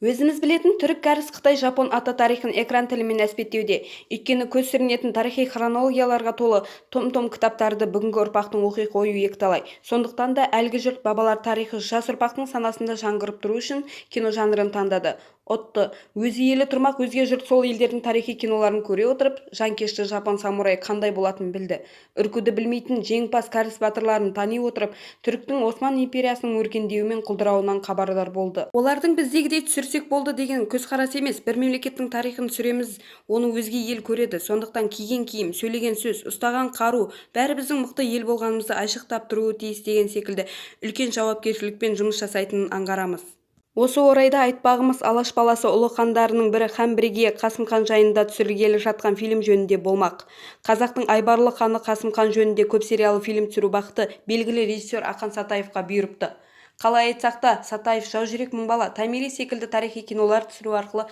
Өзіміз білетін түрік, кәріс, қытай, жапон ата тарихын экран тілімен әспеттеуде. Өйткені көз сүрінетін тарихи хронологияларға толы том-том кітаптарды бүгінгі ұрпақтың оқи қоюы екіталай. Сондықтан да әлгі жұрт бабалар тарихы жас ұрпақтың санасында жаңғырып тұру үшін кино жанрын таңдады. Ұтты. Өзі елі тұрмақ өзге жұрт сол елдердің тарихи киноларын көре отырып, жанкешті жапон самурайы қандай болатынын білді. Үркуді білмейтін жеңімпаз кәріс батырларын тани отырып, түріктің Осман империясының өркендеуі мен құлдырауынан хабардар болды. Олардың біздегідей түсірсек болды деген көзқарасы емес, бір мемлекеттің тарихын түсіреміз, оны өзге ел көреді. Сондықтан киген киім, сөйлеген сөз, ұстаған қару бәрі біздің мықты ел болғанымызды айшықтап тұруы тиіс деген секілді үлкен жауапкершілікпен жұмыс жасайтынын аңғарамыз. Осы орайда айтпағымыз Алаш баласы ұлы хандарының бірі һәм бірегейі Қасым хан жайында түсірілгелі жатқан фильм жөнінде болмақ. Қазақтың айбарлы ханы Қасым хан жөнінде көп сериялы фильм түсіру бақыты белгілі режиссер Ақан Сатаевқа бұйырыпты. Қалай айтсақ та, Сатаев «Жаужүрек мың бала», «Томирис» секілді тарихи кинолар түсіру арқылы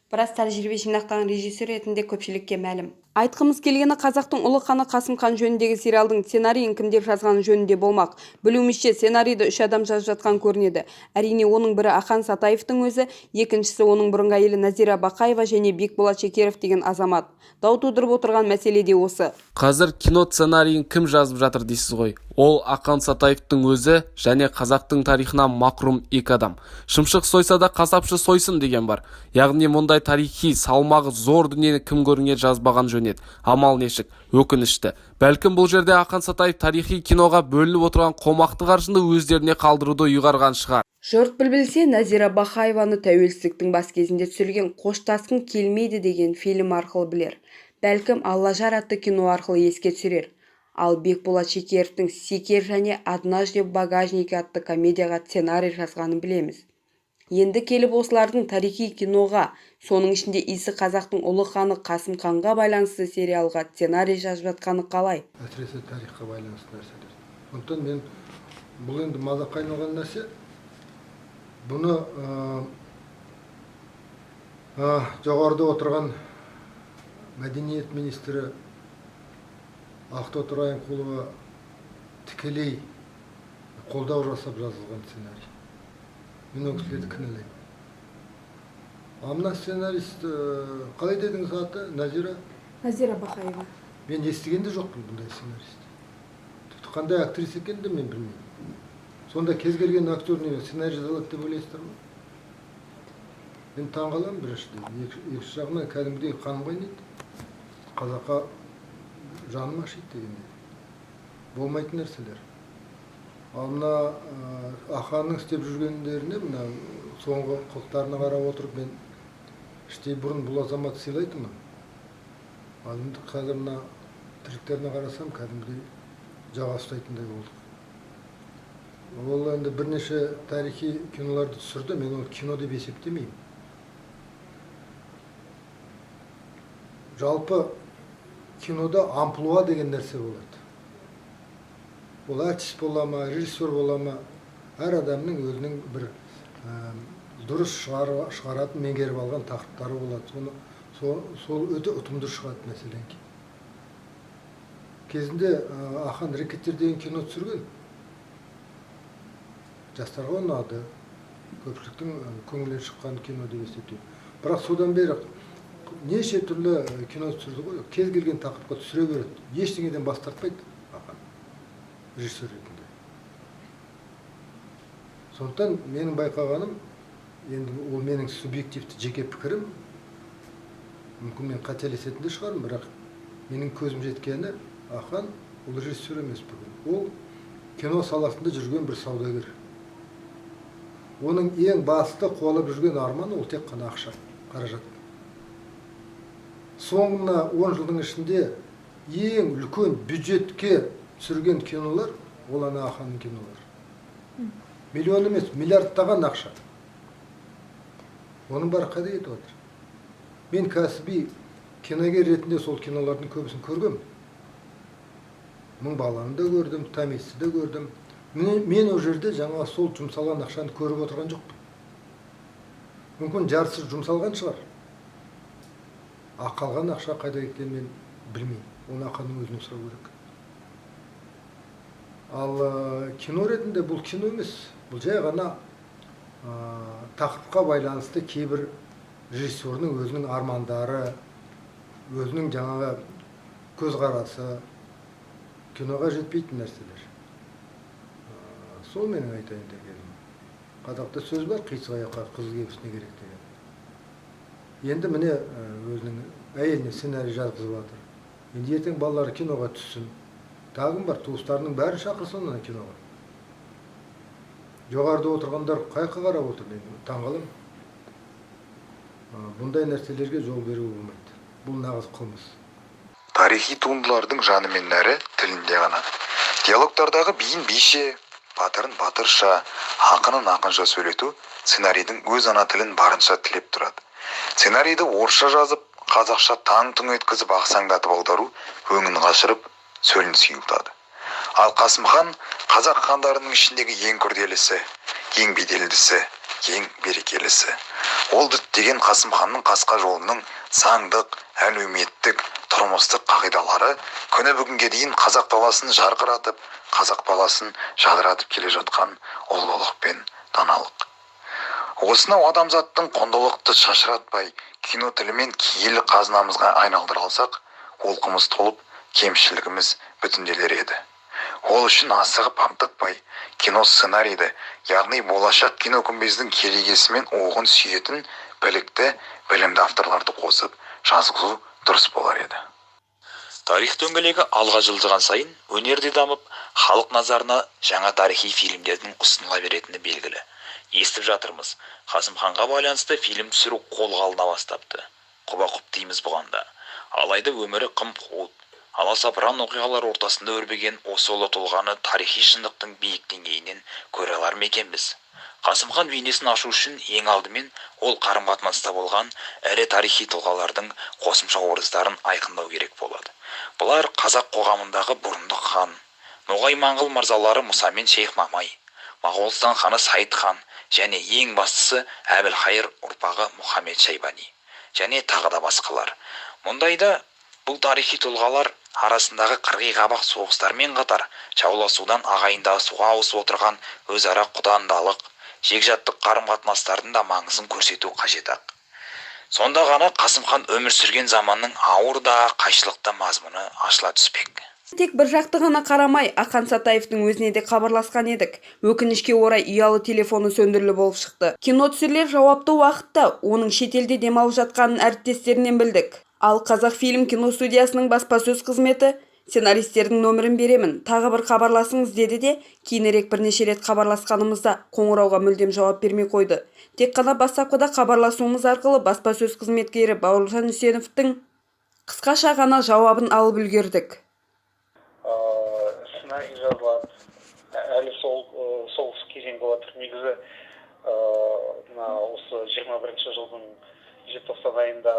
біраз тәжірибе жинақтаған режиссер ретінде көпшілікке мәлім. Айтқымыз келгені қазақтың ұлы ханы Қасым хан жөніндегі сериалдың сценарийін кімдер жазғаны жөнінде болмақ. Білуімізше, сценарийді үш адам жазып жатқан көрінеді. Әрине, оның бірі Ақан Сатаевтың өзі, екіншісі оның бұрынғы әйелі Назира Бақаева және Бекболат Шекеров деген азамат. Дау тудырып отырған мәселе де осы. Қазір кино сценарийін кім жазып жатыр дейсіз ғой? Ол Ақан Сатаевтың өзі және қазақтың тарихынан мақрұм екі адам. Шымшық сойса да қасапшы сойсын деген бар. Яғни мұндай тарихи салмағы зор дүниені кім көрінген жазбаған жөн еді. Амал нешік, өкінішті. Бәлкім, бұл жерде Ақан Сатаев тарихи киноға бөлініп отырған қомақты қаржыны өздеріне қалдыруды ұйғарған шығар. Жұрт білсе, Назира Бақаеваны тәуелсіздіктің бас кезінде түсірілген «Қоштасқың келмейді» деген фильм арқылы білер. Бәлкім, «Аллажар» атты кино арқылы еске түсірер. Ал Бекболат Шекеровтің «Секер» және «Однажды в багажнике» атты комедияға сценарий жазғанын білеміз. Енді келіп осылардың тарихи киноға, соның ішінде иісі қазақтың ұлы ханы Қасым ханға байланысты сериалға сценарий жазып жатқаны қалай? Әсіресе тарихқа байланысты нәрселер. Сондықтан мен бұл енді мазаққа айналған нәрсе. Бұны жоғарыда отырған мәдениет министрі Ақтоты Райымқұлова тікелей қолдау жасап жазылған сценарий. Мен ол кісілерді кінәлаймын. А мына сценарист, қалай дедіңіз аты? Назира? Назира Бақаева. Мен естіген де жоқпын бұндай сценарист. Тіпті қандай актриса екенін де мен білмеймін. Сонда кез келген актер не сценарий жаза алады деп ойлайсыздар ма? Мен таңқаламын біріншіден. Екінші жағынан кәдімгідей қаным қайнайды. Қазаққа жаным ашиды дегендей. Болмайтын нәрселер. Ал мына Ақанның істеп жүргендеріне, мына соңғы қылықтарына қарап отырып, мен іштей бұрын бұл азаматты сыйлайтынмын. Ал енді қазір мына тірліктеріне қарасам, кәдімгідей жаға ұстайтындай болдық. Ол енді бірнеше тарихи киноларды түсірді, мен оны кино деп есептемеймін. Жалпы кинода амплуа деген нәрсе болады. Ол артист бола ма, режиссер бола ма, әр адамның өзінің бір дұрыс шығаратын, меңгеріп алған тақырыптары болады. Соны сол өте ұтымды шығады мәселен. Кезінде Ақан «Рэкетир» деген кино түсірген. Жастарға ұнады. Көпшіліктің көңілінен шыққан кино деп есептеймін. Бірақ содан бері неше түрлі кино түсірді ғой. Кез келген тақырыпқа түсіре береді. Ештеңеден бас тартпайды Ақан режиссер ретінде. Сондықтан менің байқағаным, енді ол менің субъективті жеке пікірім, мүмкін мен қателесетін де шығармын, бірақ менің көзім жеткені, Ақан ол режиссер емес бүгін. Ол кино саласында жүрген бір саудагер. Оның ең басты қуалап жүрген арманы ол тек қана ақша, қаражат. Соңғы мына 10 жылдың ішінде ең үлкен бюджетке түсірген кинолар ол ана Ақанның кинолары. Миллион емес, миллиардтаған ақша. Оның бәрі қайда кетіп жатыр? Мен кәсіби киногер ретінде сол кинолардың көбісін көргенмін. «Мың баланы» да көрдім, «Томиристі» де көрдім. Мен ол жерде жаңа сол жұмсалған ақшаны көріп отырған жоқпын. Мүмкін, жартысы жұмсалған шығар. А қалған ақша қайда кеткенін мен білмеймін. Оны Ақанның өзінен сұрау керек. Ал кино ретінде бұл кино емес, бұл жай ғана Тақырыпқа байланысты кейбір режиссердің өзінің армандары, өзінің жаңағы көзқарасы киноға жетпейтін нәрселер. Сол менің айтайын дегенім. Қазақта сөз бар, қисық аяққа қыз кебіс не керек деген. Енді міне, өзінің әйеліне сценарий жазғызып жатыр. Енді ертең балалары киноға түссін, тағы кім бар, туыстарының бәрін шақырсын ана киноға. Жоғарыда отырғандар қай жаққа қарап отыр, мен таңғаламын. Бұндай нәрселерге жол беруге болмайды, бұл нағыз қылмыс. Тарихи туындылардың жаны мен нәрі тілінде ғана. Диалогтардағы биін бише, батырын батырша, ақынын ақынша сөйлету сценарийдің өз ана тілін барынша тілеп тұрады. Сценарийді орысша жазып, қазақша таң-тұң еткізіп ақсаңдатып аудару өңін қашырып, сөлін сұйылтады. Ал Қасым хан қазақ хандарының ішіндегі ең күрделісі, ең беделдісі, ең берекелісі. Ол діттеген Қасым ханның қасқа жолының заңдық, әлеуметтік, тұрмыстық қағидалары күні бүгінге дейін қазақ даласын жарқыратып, қазақ баласын жадыратып келе жатқан ұлылық пен даналық. Осынау адамзаттың құндылықты шашыратпай кино тілімен киелі қазынамызға айналдыра алсақ, олқымыз толып, кемшілігіміз бүтінделер еді. Ол үшін асығып аптықпай кино сценарийді, яғни болашақ кино күмбездің керегесі мен оғын сүйетін білікті, білімді авторларды қосып жазғызу дұрыс болар еді. Тарих дөңгелегі алға жылжыған сайын өнер де дамып, халық назарына жаңа тарихи фильмдердің ұсыныла беретіні белгілі. Естіп жатырмыз, Қасым ханға байланысты фильм түсіру қолға алына бастапты. Құба құп дейміз бұған да. Алайда өмірі қым-қуыт, аласапыран оқиғалар ортасында өрбіген осы ұлы тұлғаны тарихи шындықтың биік деңгейінен көре алар ма екенбіз? Қасым хан бейнесін ашу үшін ең алдымен ол қарым-қатынаста болған ірі тарихи тұлғалардың қосымша образдарын айқындау керек болады. Бұлар қазақ қоғамындағы Бұрындық хан, ноғай моңғол мырзалары Мұса мен Шейх Мамай, Моғолстан ханы Сайд хан және ең бастысы Әбілхайыр ұрпағы Мұхаммед Шайбани және тағы да басқалар. Мұндайда бұл тарихи тұлғалар арасындағы қырғи қабақ соғыстармен қатар жауласудан ағайындасуға ауысып отырған өзара құдандалық, жекжаттық қарым-қатынастардың да маңызын көрсету қажет-ақ. Сонда ғана Қасым хан өмір сүрген заманның ауыр да қайшылықты мазмұны ашыла түспек. Тек бір жақты ғана қарамай, Ақан Сатаевтың өзіне де хабарласқан едік. Өкінішке орай, ұялы телефоны сөндірулі болып шықты. Кино түсірілер жауапты уақытта оның шетелде демалып жатқанын әріптестерінен білдік. Ал Қазақфильм киностудиясының баспасөз қызметі сценаристердің нөмірін беремін, тағы бір хабарласыңыз деді де, кейінірек бірнеше рет хабарласқанымызда қоңырауға мүлдем жауап бермей қойды. Тек қана бастапқыда хабарласуымыз арқылы баспасөз қызметкері Бауыржан Үсеновтің қысқаша ғана жауабын алып үлгердік. Сценарий жазылады әлі, сол кезең болып жатыр негізі. Мына осы 21-жылдың желтоқсан айында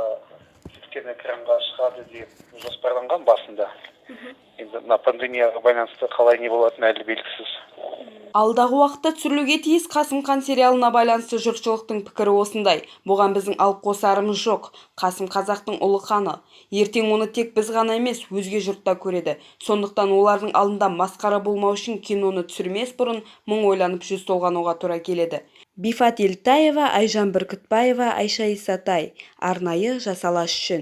үлкен экранға шығады деп жоспарланған басында. Енді мына пандемияға байланысты қалай, не болатыны әлі белгісіз. Алдағы уақытта түсірілуге тиіс Қасым хан сериалына байланысты жұртшылықтың пікірі осындай. Бұған біздің алып қосарымыз жоқ. Қасым қазақтың ұлы ханы. Ертең оны тек біз ғана емес, өзге жұрт та көреді. Сондықтан олардың алдында масқара болмау үшін киноны түсірмес бұрын мың ойланып, жүз толғануға тура келеді. Бифат Елтаева, Айжан Бүркітбаева, Айша Исатай. Арнайы Жас Алаш үшін.